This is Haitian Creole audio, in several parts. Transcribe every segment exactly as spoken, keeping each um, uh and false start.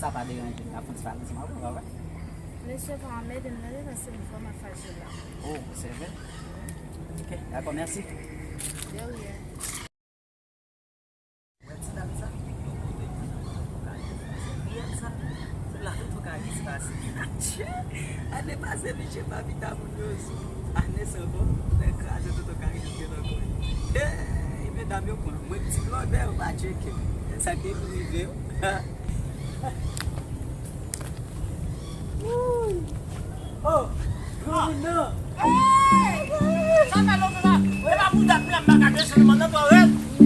Sa pa deranje m, n ap fè ti pale ansanm avè w, pa vre? Mesye pa anmède m nan, li nan se m vrèman fache la. Oh, se vre? Ok, dakò, mèsi. De rien. Wè ti dam sa, yon kote pou nan Pòtokalis. Se riyèl sa, se la Pòtokalis pase. Adye! Ane pase, misye pa pita moun yo sou. Ane sa bon, nèg kraze Pòtokalis gen nan kò l. Hey, medam yo pran mwen ti blòdè, yo pa tcheke m. E sa k te pou rive yo. Oh, granmoun nan. Sa fè lontan la. E pa pou dat m la m pa ka desann nan twa rèd. M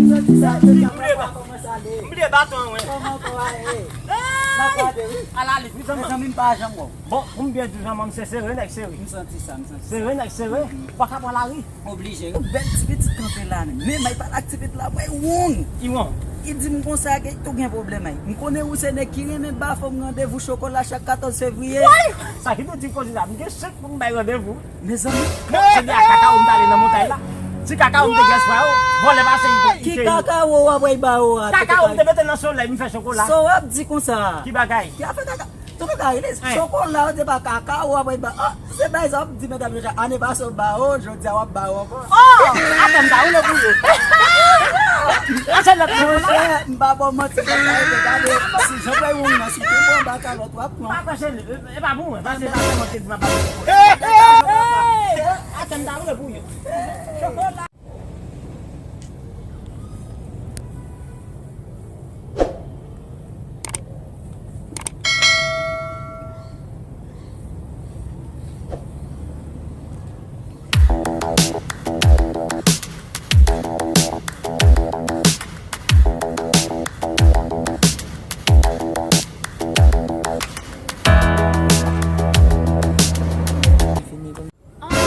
bliye ba-, m bliye baton an, wi. Kòman kò a ye? N ap gade, wi. Ala li, wi, zanmi. Mezanmi, m pa janm wè w. Bon, pou m byen di w, zanmi, m se sere, nèg sere. M santi sa, m santi sa. Sere, nèg sere. Ou pa ka pran lari. Oblije. Yon bèl ti pitit kanpe la, men may pa la ti pitit la, mwen wong. Ki wong? Li di m konsa, ke tou gen pwoblèm ay. M konnen ou se nèg ki renmen ba fanm randevou chokola chak katòz fevriye. Woy! Sa ki tou di koze la, m gen senk moun bay randevou. Mezanmi. Bon, se de a kakao m t ale nan montay la. Ti kakao m te gen espwa yo, vòlè pase m kite yo. Ki kakao w ap bay ba yo a? Kakao m te mete nan solèy, m fè chokola. Sa w ap di konsa? Ki bagay? Ki afè kaka-, Tonton Karilis, chokola yo te ba kakawo apre ba, oh, se bay sa w ap di medam yo, ane pase w ba yo, jodi a w ap ba yo ankò. Oh, atann sa, ou le pou yo. Monchè, m pa ba w manti, sa yo te gade, si jan bay wong nan, si te bon anba kalòt, w ap pran. Pa pran cheri, e pa pou mwen, paske e pa sèlman te di m ap ba yo. Atann sa, ou le pou yo. Chokola. Ah,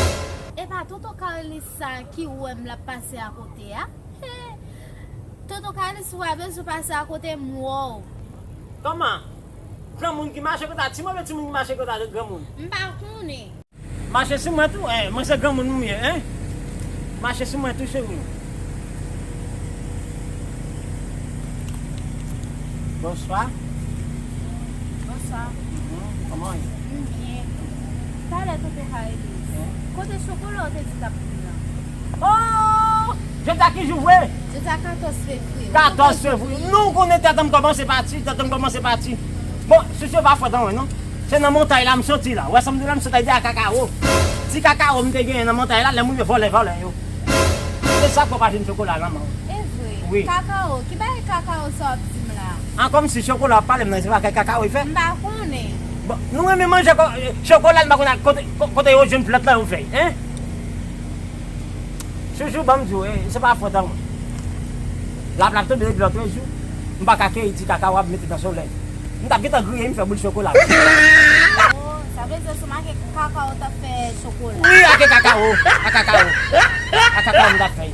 e pa tonton Carlis sa ki wè m l ap pase akote a? He! Tonton Carlis, ou pa bezwen pase akote m, m wè w. Kòman? Granmoun ki mache konsa, timoun oubyen timoun ki mache konsa, granmoun? M pa konnen. Mache sou mwen tou, eh, mwen se granmoun m ye, en? Mache sou mwen tou, cheri. Bonswa. Bonswa. Mhm. Kòman w ye? M byen. Talè tonton Carlis. Wi. Kote chokola w te di t ap vin nan? Oh! Jodi a ki jou vre? Jodi a katòz fevriye. Katòz fevriye. Non, ou konnen tèt an m kòmanse pati, tèt an m kòmanse pati. Bon, si se pa fòt an mwen, non. Se nan montay la m soti la. Ou wè sa m di la, m sot la, de a kakawo. Ti kakawo m te genyen nan montay la, lè m rive vòlè, vòlè yo. Se sa k fè w pa jwenn chokola nan men w. E vre? Wi. Kakawo? Ki bagay kakawo sa w ap di m la? An, kòmsi chokola w ap pale m nan, se pa kay kakawo l fè? M pa konnen. Bon, nou renmen manje ko-, chokola, n pa konn kote, ko-, kote yo jwenn plant lan yo fè, en? Chouchou, ban m di w, eh, se pa fòt an mwen. Lap, lap tonbe depi lòt jou. M pa ka keyi ti kaka w ap mete nan solèy. M t ap gentan griye, m fè boul chokola. Oh, sa vle di se make kaka w t ap fè chokola? Wi, ake kaka w, a kaka w. A kaka w m t ap fè. M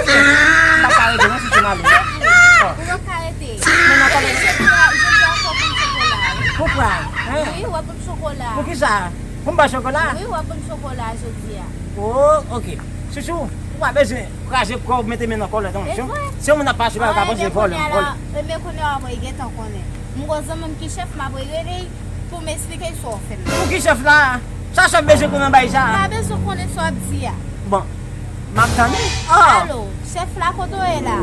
p ap ka rete, non, si se m ale. Oh. Ou p ap ka rete. Men nan kòlè. Jodi a, jodi a fò w ban m chokola. Poukwa? Hein? Wi, w ap ban m chokola. Poukisa? Pou m ba w chokola? Wi, w ap ban m chokola jodi a. Oh, ok. Chouchou, ou pa bezwen kraze kò w mete men nan kòlèt, non. Se yon moun ap pase la, yo ka panse vòlè, vòlè. E men kounye a, mwen gentan konnen. M gon zanmi m ki chèf, m ap rele l pou m esplike l sa w fè m. Pou ki chèf la? Sa chèf bezwen konnen bay sa? M pa bezwen konnen sa w ap di a. Bon, m ap tann ou. Ah! Alo, chèf la, kote w ye la?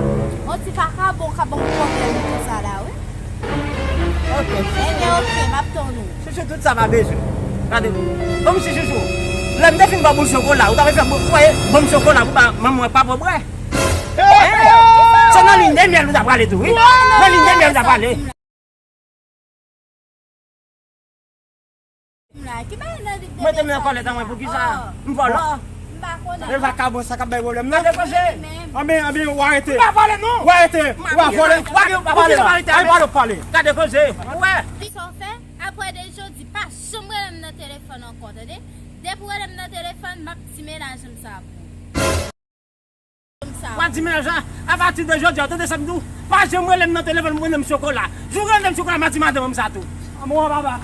On ti vakabon k ap ban m pwoblèm konsa la, wi. Ok. Ebyen, ok, m ap tann ou. Chouchou, tout sa pa bezwen. Gade, kòmsi chouchou, lè m te fin ba w boul chokola, ou ta vle fè, ou wè, ban m chokola pou ba manman w pa pran bwè. Hein? Se nan linyè myèl ou ta prale tou, wi. Nan linyè myèl ou ta prale. Mete men nan kòlèt an mwen, poukisa? M vòlò? M pa konnen. E vakabon sa k ap bay pwoblèm nan. Gade koze. Anben, anben, w arete. M pa vòlè, non. W arete. W a vòlè. W a vòlè. Ay, pale, pale. Gade koze. Ou wè? Sa w fè? Apre de jodi, pa janm rele m nan telefòn ankò, tande? Depi w rele m nan telefòn, m ap di mennaj m sa pou ou. W ap di mennaj la, apati de jodi a, w tande sa m di w? Pa janm rele m nan telefòn pou mande m chokola. Jou w rele m chokola, m a di madanm sa tou. Anmò, papa.